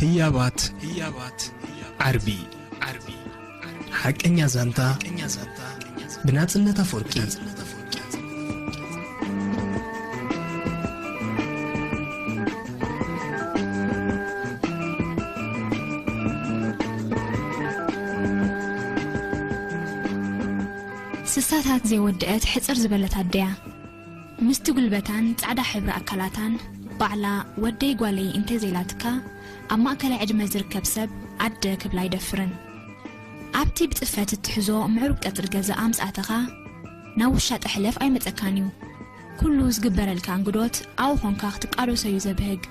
ህያባት፣ ህያባት፣ ዓርቢ፣ ዓርቢ፣ ሓቀኛ ዛንታ፣ ብናጽነት ኣፈወርቂ። ስሳታት ዘይወደአት ሕጽር ዝበለት ኣደያ። ምስቲ ጉልበታን ጻዕዳ ሕብሪ ኣካላታን ባዕላ ወደይ ጓለይ እንተዘይላትካ ኣብ ማእከላይ ዕድመ ዝርከብ ሰብ ኣደ ክብላ ኣይደፍርን። ኣብቲ ብጽፈት እትሕዞ ምዕሩግ ቀጽሪ ገዛ ኣምጽኣተኻ ናብ ውሻጠ ሕለፍ ኣይመጸካን እዩ። ኩሉ ዝግበረልካ እንግዶት ኣብኡ ኾንካ ክትቃለሶ እዩ ዘብህግ።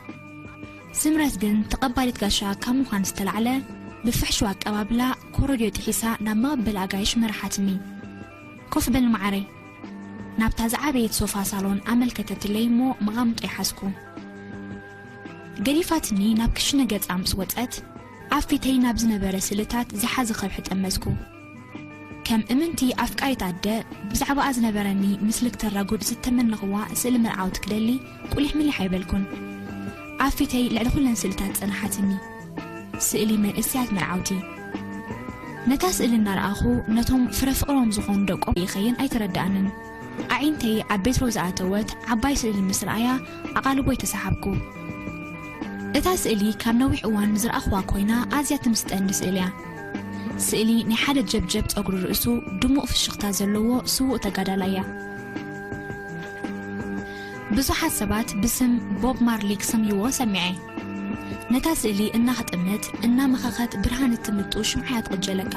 ስምረት ግን ተቐባሊት ጋሻ ካብ ምዃን ዝተላዕለ ብፍሕሹው ኣቀባብላ ኮረድዮ ጥሒሳ ናብ መቐበሊ ኣጋይሽ መርሓትኒ። ኮፍ በል መዓረይ። ናብታ ዝዓበየት ሶፋ ሳሎን ኣመልከተትለይ እሞ መቓምጦ ይሓዝኩ። ገዲፋትኒ ናብ ክሽነ ገጻ ምስ ወጸት ኣብ ፊተይ ናብ ዝነበረ ስእልታት ዝሓዘ ከብሒ ጠመዝኩ። ከም እምንቲ ኣፍቃሪት ኣደ ብዛዕባኣ ዝነበረኒ ምስልክ ተራጉድ ዝተመነኽዋ ስእሊ መርዓውቲ ክደሊ ቁሊሕ ምሊሕ ኣይበልኩን። ኣብ ፊተይ ልዕሊ ኩለን ስእልታት ጸንሓትኒ። ስእሊ መንእሰያት መርዓውቲ። ነታ ስእሊ እናረኣኹ ነቶም ፍረ ፍቕሮም ዝኾኑ ደቆም ይኸይን ኣይተረድኣንን። ኣዒንተይ ኣብ ቤትሮ ዝኣተወት ዓባይ ስእሊ ምስ ረኣያ ኣቓልቦይ ተሰሓብኩ። እታ ስእሊ ካብ ነዊሕ እዋን ዝረኣኽዋ ኮይና ኣዝያ ትምስጠኒ ስእሊ እያ። ስእሊ ናይ ሓደ ጀብጀብ ጸጉሪ ርእሱ ድሙቕ ፍሽኽታ ዘለዎ ስዉእ ተጋዳላይ እያ። ብዙሓት ሰባት ብስም ቦብ ማርሊ ክሰምይዎ ሰሚዐ። ነታ ስእሊ እናኽጥምት እናመኸኸት ብርሃን እትምጡ ሽምዓ እያ ትቕጀለካ።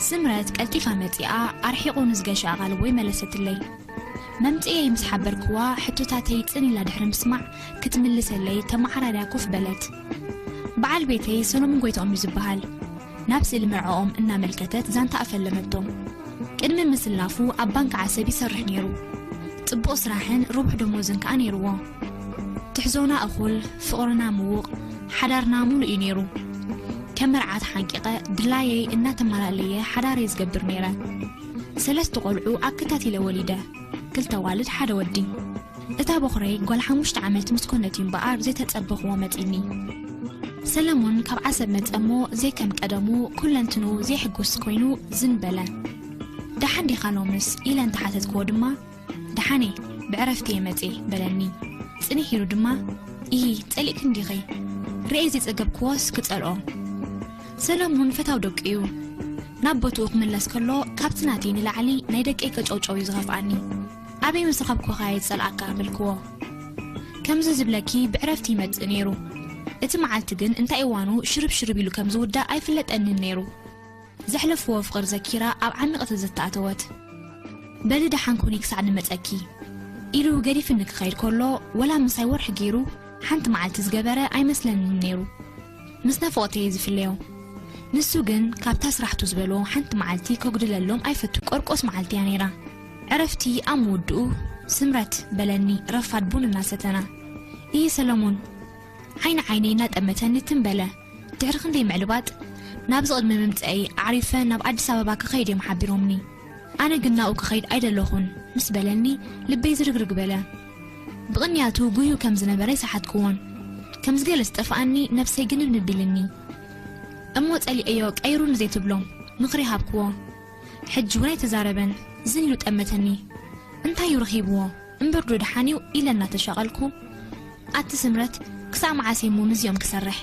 ስምረት ቀልጢፋ መጺኣ ኣርሒቑ ንዝገሸ ኣቓልቦይ መለሰትለይ። መምጽኤይ ምስ ሓበርክዋ ሕቶታተይ ጽን ኢላ ድሕሪ ምስማዕ ክትምልሰለይ ተመዓራርያ ኮፍ በለት። በዓል ቤተይ ሰሎሙን ጎይትኦም እዩ ዝበሃል። ናብ ስእሊ መርዓኦም እናመልከተት ዛንታ ኣፈለመቶም። ቅድሚ ምስላፉ ኣብ ባንክ ዓሰብ ይሰርሕ ነይሩ። ጽቡቕ ስራሕን ርቡሕ ደሞዝን ከኣ ነይርዎ። ትሕዞና እኹል፣ ፍቕርና ምዉቕ፣ ሓዳርና ምሉእ እዩ ነይሩ። ከም መርዓት ሓንቂቐ ድላየይ እናተመላለየ ሓዳረይ ዝገብር ነይረ። ሰለስተ ቆልዑ ኣከታቲለ ወሊደ፣ ክልተ ኣዋልድ ሓደ ወዲ። እታ ቦኽረይ ጓል ሓሙሽተ ዓመት ምስ ኮነት እዩ እምበኣር ዘይተጸበኽዎ መጺኒ። ሰለሙን ካብ ዓሰብ መጸ እሞ ዘይከም ቀደሙ ኩለንትንኡ ዘይሕጉስ ኮይኑ ዝን በለ። ደሓን ዲኻ ሎምስ? ኢለ እንተሓተትክዎ ድማ፣ ደሓን እየ፣ ብዕረፍቲ እየ መጽየ በለኒ። ጽንሕ ኢሉ ድማ፣ ኢሂ፣ ጸሊእክኒ ዲኺ? ርእየ ዘይጸገብክዎስ ክጸልኦ። ሰለሙን ፈታው ደቁ እዩ። ናብ ቦትኡ ክምለስ ከሎ ካብቲ ናተይ ንላዕሊ ናይ ደቀይ ከጨውጨው እዩ ዝኸፍኣኒ። ኣበይ ምስ ረኸብኩኻ እየ ዝጸልኣካ በልክዎ። ከምዚ ዝብለኪ ብዕረፍቲ ይመጽእ ነይሩ። እቲ መዓልቲ ግን እንታይ እዋኑ ሽርብ ሽርብ ኢሉ ከም ዝውዳእ ኣይፍለጠንን ነይሩ። ዘሕለፍዎ ፍቕሪ ዘኪራ ኣብ ዓሚቕ ትዝታ ኣተወት። በሊ ደሓን ኩኒ ክሳዕ ንመጸኪ ኢሉ ገዲፍኒ ክኸይድ ከሎ ወላ ምሳይ ወርሒ ገይሩ ሓንቲ መዓልቲ ዝገበረ ኣይመስለንን ነይሩ። ምስ ናፍቖተይ እየ ዝፍለዮ። ንሱ ግን ካብታ ስራሕቱ ዝበሎ ሓንቲ መዓልቲ ከጉድለሎም ኣይፈቱ። ቆርቆስ መዓልቲ እያ ነይራ። ዕረፍቲ ኣብ ምውድኡ ስምረት በለኒ ረፋድ ቡን እናሰተና። እይ ሰለሙን ዓይኒ ዓይነይ እናጠመተኒ ትም በለ። ድሕሪ ክንደይ ምዕልባጥ ናብዚ ቅድሚ ምምፀአይ ኣዕሪፈ ናብ ኣዲስ ኣበባ ክኸይድ እዮም ሓቢሮምኒ። ኣነ ግን ናብኡ ክኸይድ ኣይደለኹን ምስ በለኒ ልበይ ዝርግርግ በለ። ብቕንያቱ ጉህዩ ከም ዝነበረ ኣይሰሓትክዎን። ከም ዝገለ ዝጠፍኣኒ ነብሰይ ግንብንብ ኢልኒ። እሞ ጸሊኤዮ ቀይሩኒ ዘይትብሎም ምኽሪ ሃብክዎ። ሕጂ እውን ኣይተዛረበን። ዝን ኢሉ ጠመተኒ። እንታይ እዩ ረኺብዎ? እምበር ዶ ደሓን እዩ ኢለ እናተሻቐልኩ፣ ኣቲ ስምረት፣ ክሳዕ መዓስ እየ እሞ ምስዚኦም ክሰርሕ?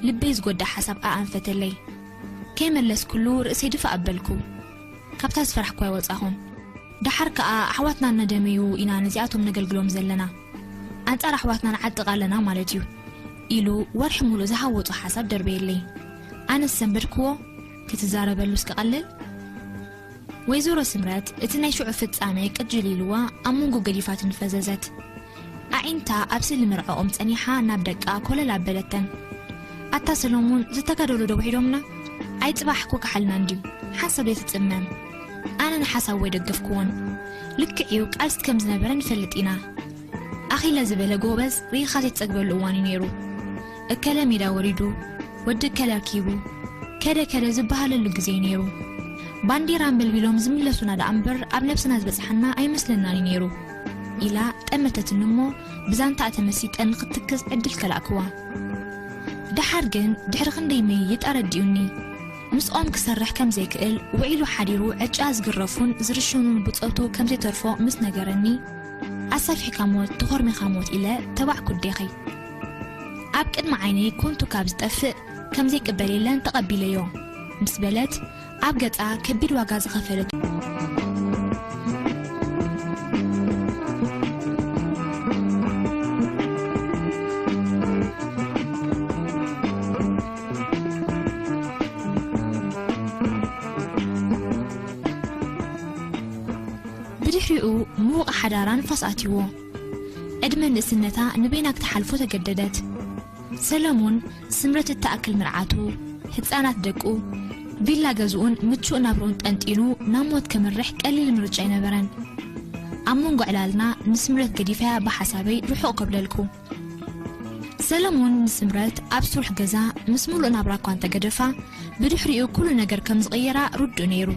ልበይ ዝጎድእ ሓሳብ ኣኣንፈተለይ። ከይመለስኩሉ ርእሰይ ድፋእ ኣበልኩ። ካብታ ዝፈራሕኩ ኣይወጻኹን። ደሓር ከኣ ኣሕዋትና እናደመዩ ኢና ነዚኣቶም ነገልግሎም ዘለና። ኣንጻር ኣሕዋትና ንዓጥቕ ኣለና ማለት እዩ ኢሉ ወርሒ ሙሉእ ዝሃወጾ ሓሳብ ደርበየለይ። ኣነስ ሰንበድክዎ፣ ክትዛረበሉስ ክቐልል? ወይዘሮ ስምረት እቲ ናይ ሽዑ ፍጻመ ቅጅል ኢልዋ ኣብ መንጎ ገዲፋትን ፈዘዘት። ኣዒንታ ኣብ ስእሊ መርዓኦም ጸኒሓ ናብ ደቃ ኮለል ኣበለተን። ኣታ ሰሎሙን ዝተጋደሉ ዶ ውሒዶምና? ኣይ ጽባሕ ኮካሓልና እንድዩ ሓንሳብ ዘይትጽመም። ኣነ ንሓሳቡ ኣይደገፍክዎን። ልክዕ እዩ ቃልስቲ ከም ዝነበረ ንፈልጥ ኢና። ኣኺለ ዝበለ ጎበዝ ርኢኻ ዘይትጸግበሉ እዋን እዩ ነይሩ። እከለ ሜዳ ወሪዱ፣ ወዲ እከለ ኣርኪቡ፣ ከደ ከደ ዝበሃለሉ ግዜ እዩ ነይሩ። ባንዴራ ኣንበልቢሎም ዝምለሱና ደኣ እምበር ኣብ ነብስና ዝበጽሓና ኣይመስለናን እዩ ነይሩ ኢላ ጠመተትኒ እሞ ብዛንታኣ ተመሲጠ ንኽትክዝ ዕድል ከላእክዋ። ደሓር ግን ድሕሪ ክንደይ መይይጥ ኣረዲኡኒ። ምስኦም ክሰርሕ ከም ዘይክእል፣ ውዒሉ ሓዲሩ ዕጫ ዝግረፉን ዝርሸኑን ብጾቱ ከም ዘይተርፎ ምስ ነገረኒ፣ ኣሳፊሕካ ሞት፣ ተኾርሚኻ ሞት ኢለ ተባዕኩ ኣዴኺ። ኣብ ቅድሚ ዓይነይ ኮንቱ ካብ ዝጠፍእ ከም ዘይቅበል የለን ተቐቢለዮ ምስ በለት፣ ኣብ ገጻ ከቢድ ዋጋ ዝኸፈለት። ብድሕሪኡ ምዉቕ ሓዳራ ንፋስ ኣትይዎ። ዕድመ ንእስነታ ንበይና ክትሓልፎ ተገደደት። ሰለሙን ስምረት እትኣክል መርዓቱ፣ ህጻናት ደቁ፣ ቪላ ገዝኡን ምቹእ ናብርኡን ጠንጢኑ ናብ ሞት ከምርሕ ቀሊል ምርጫ ኣይነበረን። ኣብ መንጎ ዕላልና ንስምረት ገዲፈያ ብሓሳበይ ርሑቕ ከብለልኩ። ሰለሙን ንስምረት ኣብ ስሩሕ ገዛ ምስ ምሉእ ናብራ እኳ እንተገደፋ፣ ብድሕሪኡ ኩሉ ነገር ከም ዝቕየራ ርዱእ ነይሩ።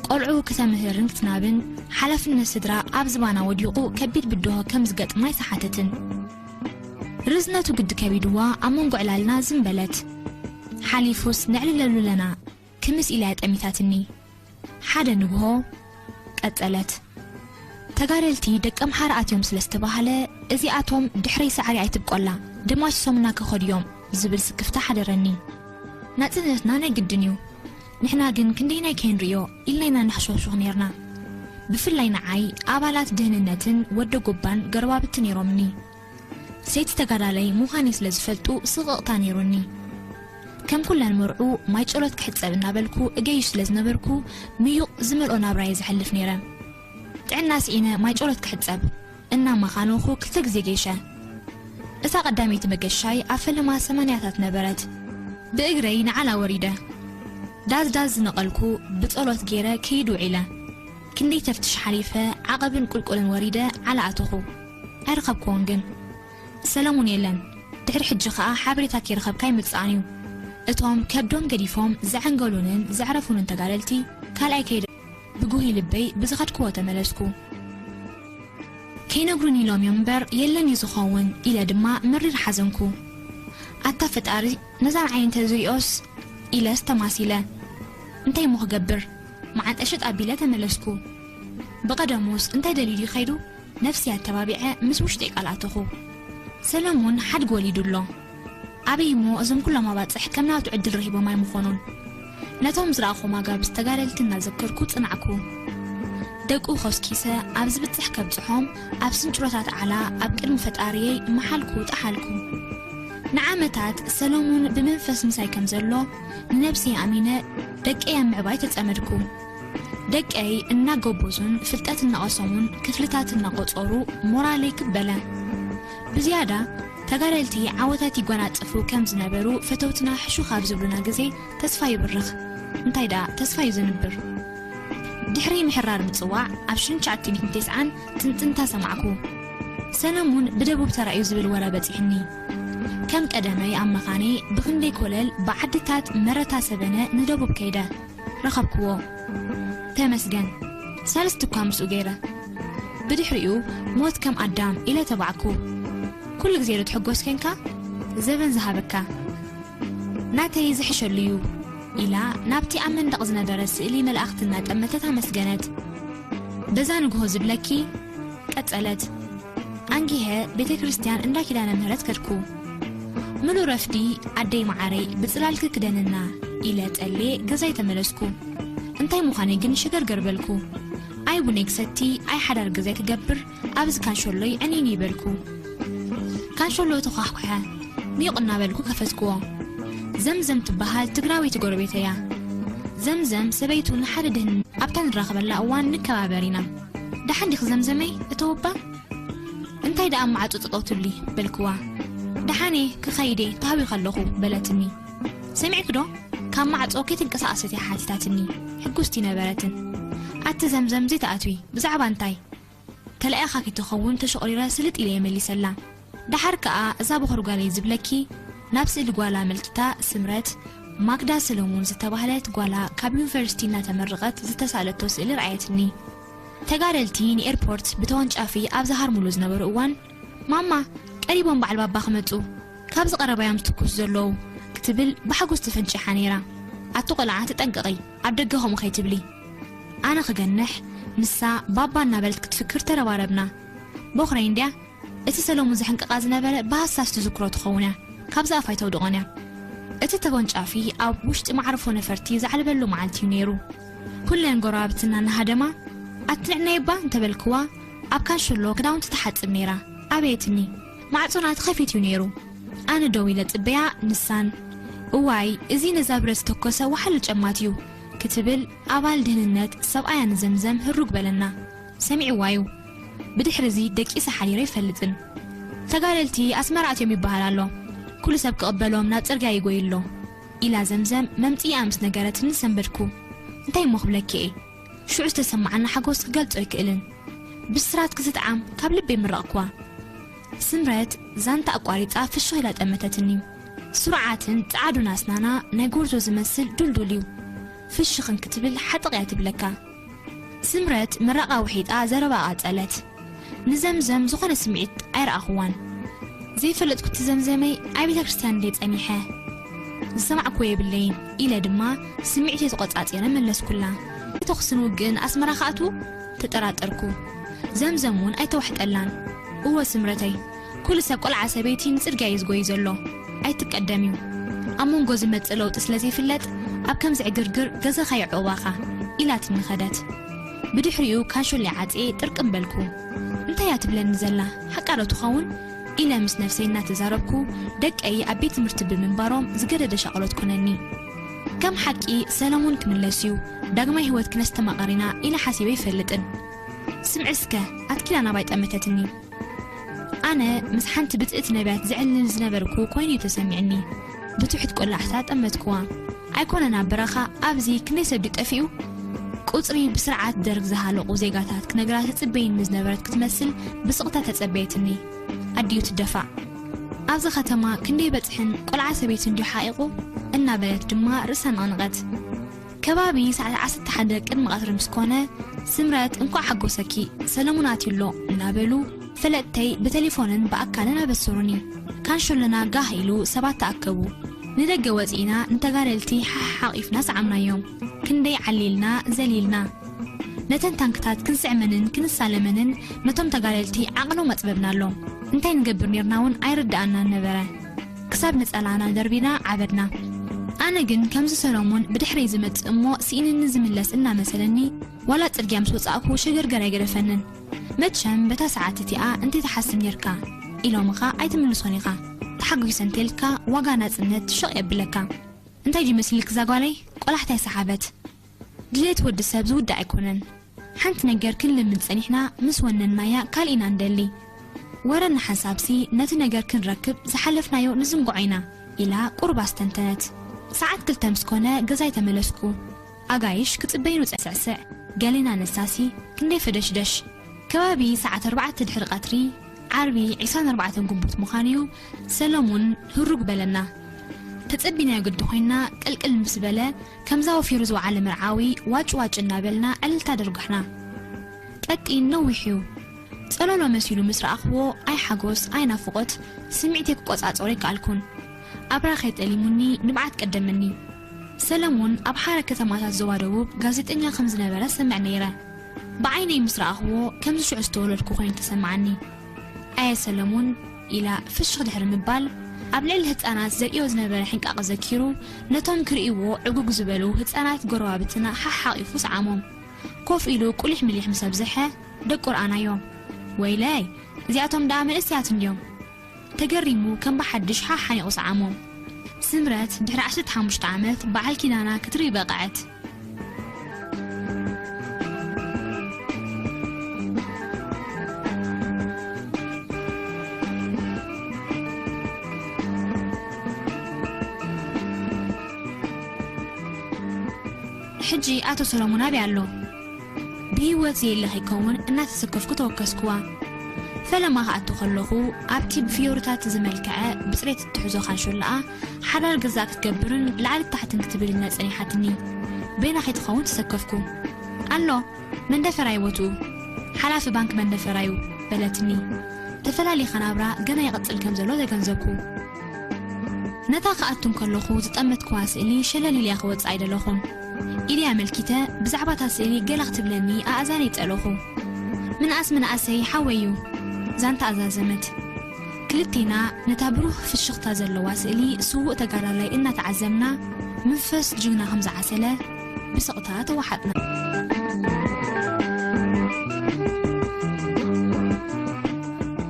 ቆልዑ ክተምህርን ክትናብን ሓላፍነት ስድራ ኣብ ዝባና ወዲቑ ከቢድ ብድሆ ከም ዝገጥማ ኣይሰሓተትን። ርዝነቱ ግዲ ከቢድዋ ኣብ መንጎ ዕላልና ዝም በለት። ሓሊፉስ ነዕልለሉ ኣለና ክምስ ኢላ እያ ጠሚታትኒ። ሓደ ንግሆ ቀጸለት። ተጋደልቲ ደቂ ኣምሓራ ኣትዮም ስለ ዝተባህለ፣ እዚኣቶም ድሕረይ ሳዕሪ ኣይትብቆላ፣ ደማሲሶምና ክኸዱ እዮም ዝብል ስክፍታ ሓደረኒ። ናጽነትና ናይ ግድን እዩ። ንሕና ግን ክንደይናይ ከይንርእዮ ኢልና ኢና ንሕሾኽሾኽ ኔርና። ብፍላይ ንዓይ ኣባላት ድህንነትን ወደ ጎባን ገረባብቲ ኔሮምኒ። ሰይቲ ተጋዳላይ ምዃነይ ስለ ዝፈልጡ ስቕቕታ ኔሩኒ። ከም ኩለን መርዑ ማይ ጸሎት ክሕጸብ እናበልኩ እገይሽ ስለ ዝነበርኩ ምዩቕ ዝመልኦ ናብራየ ዘሕልፍ ኔረ። ጥዕና ስኢነ ማይ ጸሎት ክሕጸብ እናማኻነኹ ክልተ ግዜ ገይሸ። እታ ቀዳመይቲ መገሻይ ኣብ ፈለማ ሰማንያታት ነበረት። ብእግረይ ንዓላ ወሪደ። ዳዝ ዳዝ ዝነቐልኩ ብጸሎት ገይረ ክይድ ውዒለ። ክንደይ ተፍትሽ ሓሊፈ ዓቐብን ቁልቁልን ወሪደ ዓላ ኣተኹ። ኣይረኸብክዎን ግን። ሰለሙን የለን። ድሕሪ ሕጂ ኸኣ ሓበሬታ ከይረኸብካ ኣይምጽኣን እዩ። እቶም ከብዶም ገዲፎም ዘዐንገሉንን ዘዕረፉንን ተጋደልቲ ካልኣይ ከይደ ብጉሂ ልበይ ብዝኸድክዎ ተመለስኩ። ከይነግሩኒ ኢሎም እዮም እምበር የለን እዩ ዝኸውን ኢለ ድማ መሪር ሓዘንኩ። ኣታ ፈጣሪ ነዛ ንዓይ እንተዝሪኦስ ኢለስ ተማሲለ። እንታይ እሞ ክገብር? መዓንጠ ሽጥ ኣቢለ ተመለስኩ። ብቐደሙስ እንታይ ደልዩ ድዩ ከይዱ? ነፍሲ ኣተባቢዐ ምስ ውሽጠይ ቃል ኣተኹ። ሰለሙን ሓድጊ ወሊዱ ኣሎ። ኣበይ እሞ እዞም ኩሎም ኣባጽሕ ከም ናቱ ዕድል ረኺቦም ኣይምኾኑን። ነቶም ዝረኣኹም ኣጋብዝ ተጋደልቲ እናዘከርኩ ጽናዕኩ። ደቁ ኮስኪሰ ኣብ ዝብጽሕ ከብጽሖም ኣብ ስንጭሮታት ዓላ ኣብ ቅድሚ ፈጣሪየይ መሓልኩ ጠሓልኩ። ንዓመታት ሰለሙን ብመንፈስ ምሳይ ከም ዘሎ ንነብሰይ ኣሚነ ደቀይ ኣብ ምዕባይ ተጸመድኩ። ደቀይ እናጎበዙን ፍልጠት እናቐሰሙን ክፍልታት እናቖጸሩ ሞራለይ ክብ በለ። ብዝያዳ ተጋደልቲ ዓወታት ይጎናጸፉ ከም ዝነበሩ ፈተውትና ሕሹኽ ኣብ ዝብሉና ግዜ ተስፋ ይብርኽ። እንታይ ደኣ ተስፋ እዩ ዘንብር። ድሕሪ ምሕራር ምጽዋዕ ኣብ ሽዱሽተ ሚእትን ተስዓን ጽንጽንታ ሰማዕኩ። ሰለሙን ብደቡብ ተራእዩ ዝብል ወረ በጺሕኒ። ከም ቀደመይ ኣብ መኻነይ ብኽንደይ ኮለል ብዓድታት መረታ ሰበነ ንደቡብ ከይደ ረኸብክዎ። ተመስገን። ሳልስቲ እኳ ምስኡ ገይረ። ብድሕሪኡ ሞት ከም ኣዳም ኢለ ተባዕኩ። ኩሉ ግዜ ዶ ትሕጎስ ኮንካ? ዘበን ዝሃበካ ናተይ ዝሕሸሉ እዩ ኢላ ናብቲ ኣብ መንደቕ ዝነበረ ስእሊ መላእኽቲ እናጠመተት ኣመስገነት። በዛ ንግሆ ዝብለኪ ቀጸለት። ኣንጊሀ ቤተ ክርስቲያን እንዳ ኪዳነ ምህረት ከድኩ። ምሉእ ረፍዲ ኣደይ መዓረይ ብጽላልኪ ክደንና ኢለ ጸልየ ገዛይ ተመለስኩ። እንታይ ምዃነይ ግን ሽገርገር በልኩ። ኣይ ቡነይ ክሰቲ ኣይ ሓዳር ገዛይ ክገብር ኣብዚ ካንሸሎይ ዕንይንይ በልኩ። ካንሸሎ ተዃሕኩሐ። ሚቕ እናበልኩ ከፈትክዎ። ዘምዘም ትበሃል ትግራወይቲ ጎረቤተይ እያ። ዘምዘም ሰበይቱ ንሓደ ድህን ኣብታ ንራኸበላ እዋን ንከባበር ኢና። ደሓን ዲኺ ዘምዘመይ እተወባ? እንታይ ደኣ ኣብ ማዕጾ ጠጠው ትብሊ? በልክዋ። ደሓን እየ ክኸይድ እየ ተሃዊኸ ኣለኹ በለትኒ። ሰሚዕኪ ዶ? ካብ ማዕጾ ከይተንቀሳቐሰት እያ ሓቲታትኒ። ሕጉስቲ ነበረትን። ኣቲ ዘምዘም ዘይትኣትዊ ብዛዕባ እንታይ? ተላኢኻ ከይትኸውን ተሸቑሪረ ስልጥ ኢለ እየ መሊሰላ። ደሓር ከኣ እዛ በኹሪ ጓለይ ዝብለኪ ናብ ስእሊ ጓላ ኣመልኪታ ስምረት ማግዳ ሰለሙን ዝተባህለት ጓላ ካብ ዩኒቨርሲቲ እናተመረቐት ዝተሳእለቶ ስእሊ ረኣየትኒ። ተጋደልቲ ንኤርፖርት ብተወንጫፊ ኣብ ዝሃርሙሉ ዝነበሩ እዋን ማማ ቀሪቦም በዓል ባባ ክመጹ ካብዚ ቀረባዮም ትኩስ ዘለዉ ክትብል ብሓጎስ ተፈንጪሓ ነይራ። ኣቲ ቆልዓ ተጠንቀቒ፣ ኣብ ደገ ከምኡ ከይትብሊ። ኣነ ክገንሕ፣ ንሳ ባባ እናበለት ክትፍክር ተረባረብና። ቦኽረይ እንድያ፣ እቲ ሰለሙን ዘሕንቀቓ ዝነበረ ብሃሳስ ትዝክሮ ትኸውን እያ። ካብዚ ኣፍ ኣይተውድቖን እያ። እቲ ተወንጫፊ ኣብ ውሽጢ መዕርፎ ነፈርቲ ዘዕለበሉ መዓልቲ እዩ ነይሩ። ኩለን ጎረባብትና እናሃደማ፣ ኣትንዕነይ እባ እንተበልክዋ፣ ኣብ ካንሸሎ ክዳውንቲ ትሓጽብ ነይራ። ኣበየትኒ፣ ማዕጾና ተኸፊት እዩ ነይሩ። ኣነ ደው ኢለ ጽበያ፣ ንሳን፣ "እዋይ፣ እዚ ነዛ ብረት ዝተኮሰ ወሓለ ጨማት እዩ" ክትብል፣ ኣባል ድህንነት ሰብኣያ ንዘምዘም ህሩግ በለና። ሰሚዕዋ እዩ። ብድሕሪ እዚ ደቂሰ ሓዲረ ኣይፈልጥን። "ተጋደልቲ ኣስመራ ኣትዮም ይበሃል ኣሎ። ኩሉ ሰብ ክቕበሎም ናብ ጽርግያ ይጎይ ኣሎ" ኢላ ዘምዘም መምጽኢኣ ምስ ነገረትኒ ሰንበድኩ። እንታይ እሞ ክብለኪ እየ? ሽዑ ዝተሰማዓና ሓጎስ ክገልጾ ኣይክእልን። ብስራት ክዝጥዓም ካብ ልበይ ምረቕክዋ። ስምረት ዛንታ ኣቋሪጻ ፍሽኽ ኢላ ጠመተትኒ። ስሩዓትን ጸዓዱን ኣስናና ናይ ጎርዞ ዝመስል ዱልዱል እዩ። ፍሽኽን ክትብል ሓጥቕ እያ ትብለካ። ስምረት ምራቓ ውሒጣ ዘረባ ቀጸለት። ንዘምዘም ዝኾነ ስምዒት ኣይረኣኹዋን። ዘይፈለጥኩ እቲ ዘምዘመይ ኣብ ቤተ ክርስቲያን እንደ ጸኒሐ ዝሰማዕኩዎ የብለይን ኢለ ድማ ስምዒተይ ተቖጻጺረ መለስኩላ። ተኹስን ውግእን ኣስመራ ክኣትዉ ተጠራጠርኩ። ዘምዘም እውን ኣይተዋሕጠላን። እወ ስምረተይ፣ ኩሉ ሰብ ቆልዓ ሰበይቲ ንጽርግያ እዩ ዝጎይ ዘሎ። ኣይትቀደም እዩ። ኣብ መንጎ ዝመጽእ ለውጢ ስለ ዘይፍለጥ ኣብ ከምዚ ዕግርግር ገዛኻ የዕቑባኻ ኢላትኒ ኸደት። ብድሕሪኡ ካንሸሎይ ዓጽየ ጥርቅም በልኩ። እንታይ እያ ትብለኒ ዘላ? ሓቃ ዶ ትኸውን? ኢለ ምስ ነፍሰይ እናተዛረብኩ፣ ደቀይ ኣብ ቤት ትምህርቲ ብምንባሮም ዝገደደ ሻቕሎት ኮነኒ። ከም ሓቂ ሰለሙን ክምለስ እዩ፣ ዳግማይ ህይወት ክነስተማቕር ኢና ኢለ ሓሲበ ኣይፈልጥን። ስምዒ እስከ፣ ኣትኪላ ናባይ ጠመተትኒ። ኣነ ምስ ሓንቲ ብጽእቲ ነቢያት ዘዕልል ዝነበርኩ ኮይኑ እዩ ተሰሚዕኒ። ብትሑት ቆላሕታ ጠመትክዋ። ኣይኮነን ኣብ በረኻ ኣብዚ ክንደይ ሰብ ድዩ ጠፊኡ? ቁጽሪ ብስርዓት ደርግ ዝሃለቑ ዜጋታት ክነግራ ትጽበይኒ ዝነበረት ክትመስል ብስቕታ ተጸበየትኒ። ኣዲኡ ትደፋእ። ኣብዚ ከተማ ክንደይ በጽሕን ቆልዓ ሰበይትን ድዩ ሓቒቑ? እናበለት ድማ ርእሳ ነቕነቐት። ከባቢ ሰዓት ዓሰርተ ሓደ ቅድሚ ቀትሪ ምስ ኮነ፣ ስምረት እንኳዕ ሓጎሰኪ፣ ሰለሙን ኣትዩ ኣሎ እናበሉ ፈለጥተይ ብቴሌፎንን ብኣካልን ኣበሰሩኒ። ካንሸሎና ጋህ ኢሉ ሰባት ተኣከቡ። ንደገ ወጺእና ንተጋደልቲ ሓሓቕ ሓቒፍና ሰዓምናዮም። ክንደይ ዓሊልና ዘሊልና። ነተን ታንክታት ክንስዕመንን ክንሳለመንን ነቶም ተጋደልቲ ዓቕሎም ኣጽበብናሎም። እንታይ ንገብር ኔርና እውን ኣይርድኣናን ነበረ። ክሳብ ነጸላና ደርቢና ዓበድና። ኣነ ግን ከምዚ ሰሎሞን ብድሕረይ ዝመጽእ እሞ ስኢንኒ ዝምለስ እናመሰለኒ፣ ዋላ ጽርግያ ምስ ወጻእኩ ሸገርገር ኣይገደፈንን። መቸም በታ ሰዓት እቲኣ እንተይትሓስብ ኔርካ ኢሎምኻ ኣይትምልሶን ኢኻ። ተሓጒሰ እንተልካ ዋጋ ናጽነት ሸቕ የብለካ። እንታይ ድዩ መሲልኪ እዛ ጓለይ? ቆላሕታ ይሰሓበት። ድሌት ወዲ ሰብ ዝውዳእ ኣይኮነን። ሓንቲ ነገር ክንልምን ጸኒሕና ምስ ወነንናያ ካልእ ኢና ንደሊ። ወረ ንሓንሳብሲ ነቲ ነገር ክንረክብ ዝሓለፍናዮ ንዝንግዖ ኢና ኢላ ቁሩብ ኣስተንተነት። ሰዓት ክልተ ምስ ኮነ ገዛይ ተመለስኩ። ኣጋይሽ ክጽበዩኒ ጸስዕስዕ፣ ገሌና ነሳሲ ክንደይ ፈደሽደሽ። ከባቢ ሰዓት ኣርባዕተ ድሕሪ ቀትሪ ዓርቢ ዕስራን ኣርባዕተን ግንቦት ምዃኑ እዩ። ሰለሙን ህሩግ በለና። ተጸቢናዮ ግዲ ኮይና ቅልቅል ምስ በለ ከምዛ ወፊሩ ዝወዓለ መርዓዊ ዋጭ ዋጭ እናበልና ዕልልታ ደርጓሕና። ቀጢን ነዊሕ እዩ። ጸሎሎ መሲሉ ምስ ረኣኽዎ ኣይ ሓጎስ ኣይ ናፍቖት ስምዒተይ ክቆጻጸሮ ኣይከኣልኩን። ኣብራኸይ ጠሊሙኒ ንብዓት ቀደመኒ። ሰለሙን ኣብ ሓደ ከተማታት ዞባ ደቡብ ጋዜጠኛ ከም ዝነበረ ሰምዕ ነይረ። ብዓይነይ ምስ ረኣኽዎ ከምዚ ሽዑ ዝተወለድኩ ኮይኑ ተሰማዓኒ። ኣየ ሰለሙን ኢላ ፍሽኽ ድሕሪ ምባል ኣብ ልዕሊ ህጻናት ዘርእዮ ዝነበረ ሕንቃቕ ዘኪሩ ነቶም ክርእይዎ ዕጉግ ዝበሉ ህጻናት ጎረባብትና ሓሓቒፉ ሰዓሞም። ኮፍ ኢሉ ቁሊሕ ምሊሕ ምስ ኣብዝሐ ደቁርኣናዮ። ወይለይ እዚኣቶም ደኣ መንእሰያት እንድዮም። ተገሪሙ ከም ብሓድሽ ሓሓኒቑ ሰዓሞም። ስምረት ድሕሪ ዓሰርተ ሓሙሽተ ዓመት በዓል ኪዳና ክትርኢ በቕዐት። ሕጂ ኣቶ ሰሎሞን ኣበይ ኣሎ? ብህይወት ዘየለ ከይከውን እናተሰከፍኩ ተወከስኩዋ። ፈለማ ክኣቱ ከለኹ ኣብቲ ብፍዮርታት ዝመልከዐ ብጽሬት እትሕዞ ካንሾላኣ ሓዳር ገዛ ክትገብርን ላዕሊ ታሕትን ክትብልን እያ ጸኒሓትኒ። በይና ከይትኸውን ተሰከፍኩ። ኣሎ መንደፈራይ ቦትኡ ሓላፊ ባንክ መንደፈራዩ በለትኒ። ተፈላሊኻ ናብራ ገና ይቕጽል ከም ዘሎ ተገንዘብኩ። ነታ ክኣቱ እንከለኹ ዝጠመትክዋ ስእሊ ሸለል ኢለያ ክወጽእ ኣይደለኹን። ኢደይ ኣመልኪተ ብዛዕባ እታ ስእሊ ገለ ክትብለኒ ኣእዛነይ ጸለኹ። ምንኣስ ምንኣሰይ ሓወይ እዩ። ዛንታ ኣዛዘመት። ክልቴና ነታ ብሩህ ፍሽኽታ ዘለዋ ስእሊ ስዉእ ተጋዳላይ እናተዓዘምና፣ መንፈስ ጅግና ከም ዝዓሰለ ብስቕታ ተዋሓጥና።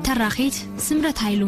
ተራኺት ስምረት ሃይሉ።